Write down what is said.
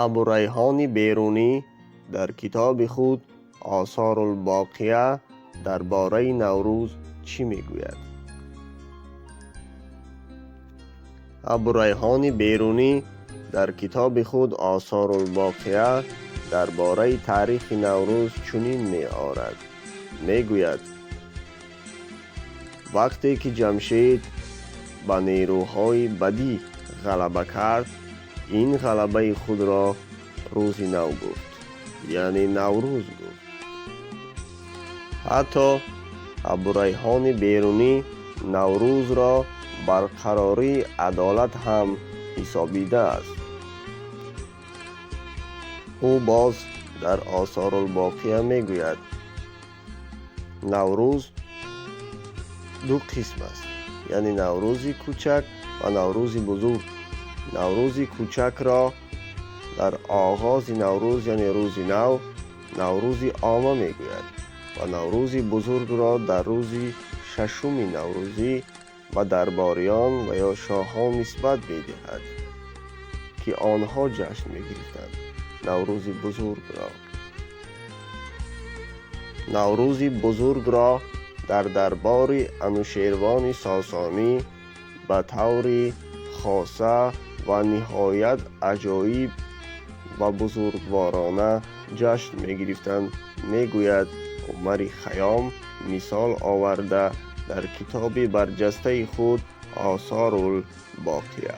Абурайҳони Берунӣ дар китоби худ Осорулбоқия дар бораи Наврӯз чӣ мегӯяд? Абурайҳони Берунӣ дар китоби худ Осорулбоқия дар бораи таърихи Наврӯз чунин меорад. Мегӯяд: вақте ки Ҷамшед ба нерӯҳои бадӣ ғалаба кард, ин ғалабаи худро рӯзи нав гуфт, яъне Наврӯз гуфт. Ҳатто Абурайҳони Берунӣ Наврӯзро барқарории адолат ҳам ҳисобидааст. Ӯ боз дар Осорулбоқия мегӯяд: Наврӯз ду қисм аст, яъне Наврӯзи кӯчак ва Наврӯзи бузург. Наврӯзи кӯчакро дар оғози Наврӯз, яъне рӯзи нав, Наврӯзи омма мегӯяд ва Наврӯзи бузургро дар рӯзи шашуми наврӯзӣ ба дарбориён ва ё шоҳон нисбат медиҳад, ки онҳо ҷашн мегирифтанд Наврӯзи бузургро. Наврӯзи бузургро дар дарбори Анушервони Сосонӣ ба таври хоса ва ниҳоят аҷоиб ва бузургворона ҷашн мегирифтанд, мегӯяд Умари Хайём мисол оварда дар китоби барҷастаи худ Осорулбоқия.